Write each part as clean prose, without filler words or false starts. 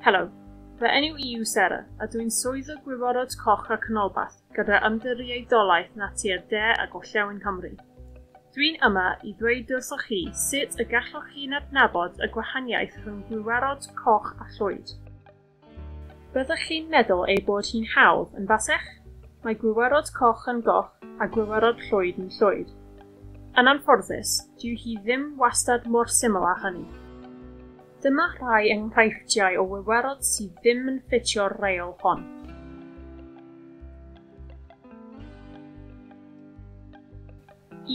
Helo, fy enw i yw Sarah a dwi'n swyddog Gwiwerod Coch a Canolbarth gyda Ymddiriedolaeth Natur De a Gorllewin Cymru. Dwi'n yma i ddweud wrthoch chi sut y gallwch chi'n adnabod y gwahaniaeth rhwng gwiwerod coch a llwyd. Byddwch chi'n meddwl ei bod hi'n hawdd, yn fasech? Mae gwiwerod coch yn goch a gwiwerod llwyd yn llwyd. Yn anffodus, dyw hi ddim wastad mor syml â hynny. Dyma rhai enghreifftiau o wiwerod sydd ddim yn ffitio'r rheol hon.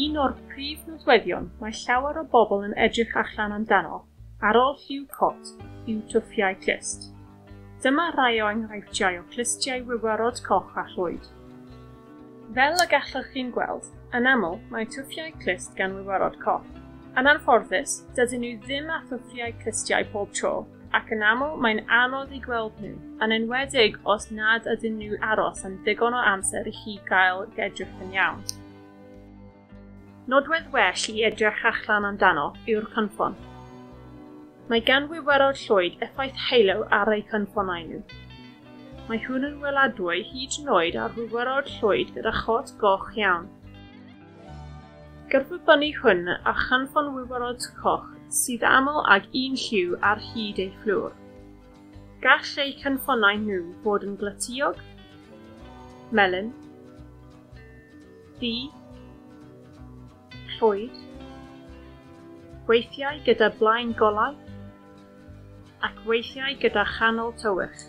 Un o'r prif nodweddion mae llawer o bobl yn edrych allan amdano ar ôl lliw cot yw twffiau clust. Dyma rai o enghreifftiau o clustiau wiwerod coch a llwyd. Fel y gallwch chi'n gweld, yn aml mae twffiau clust gan wiwerod coch. Yn anffodus, dydyn nhw ddim â thwffiau clustiau pob tro, ac yn aml mae'n anodd i gweld nhw, yn enwedig os nad ydyn nhw aros am ddigon o amser i chi gael edrych yn iawn. Nodwedd well i edrych allan amdano yw'r cynffon. Mae gan wiwerod llwyd effaith halo ar eu cynffonau nhw. Mae hwn yn weladwy hyd yn oed ar wiwerod llwyd gyda chot goch iawn. Gyferbynnu hwn â chynffon wiwerod coch sydd aml ag un lliw ar hyd ei fflwr. Gall eu cynffonau nhw fod yn glytiog, melyn, du, llwyd, weithiau gyda blaen golau, ac weithiau gyda chanol tywych,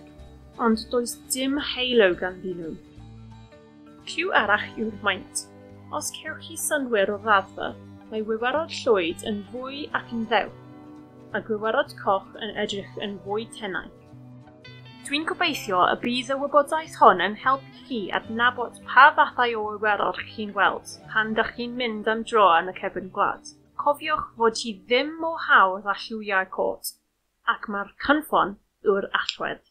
ond does dim halo ganddyn nhw. Cliw arall yw'r maint. Os cewch chi synnwyr o raddfa, mae wiwerod llwyd yn fwy ac yn ddew, a gwiwerod coch yn edrych yn fwy tenau. Dwi'n gobeithio y bydd y wybodaeth hon yn helpu chi adnabod pa fathau o wiwerod chi'n weld pan dych chi'n mynd am dro yn y cefn gwlad. Cofiwch fod hi ddim mor hawdd â lliwiau cot, ac mae'r cynffon yw'r allwedd.